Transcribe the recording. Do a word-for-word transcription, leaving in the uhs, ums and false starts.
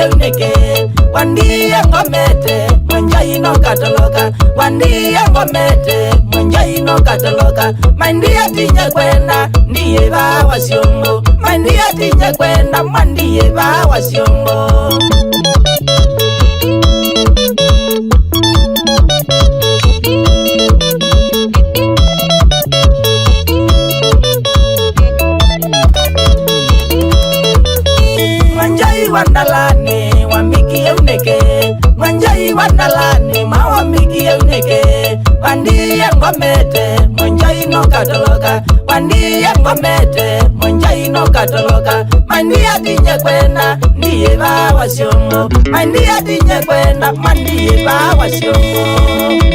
Nĩkĩ wandie ngomete, mwenjai no katoloka. Wandie ngomete, mwenjai no katoloka. Mandie tinye kwenda, ndiye ba wa syombo. Mandie tinye kwenda, mandie ba wa syombo. Mwanjai wa ndalani wamikie uneke. Mwanjai wa ndalani mawamikie uneke. Wandie ngomete, mwanjai no katoloka. Wandie ngomete, mwanjai no katoloka. Mandie tinye kwenda, ndiye ba wa syombo. Mandie tinye kwenda, mandie ba wa syombo.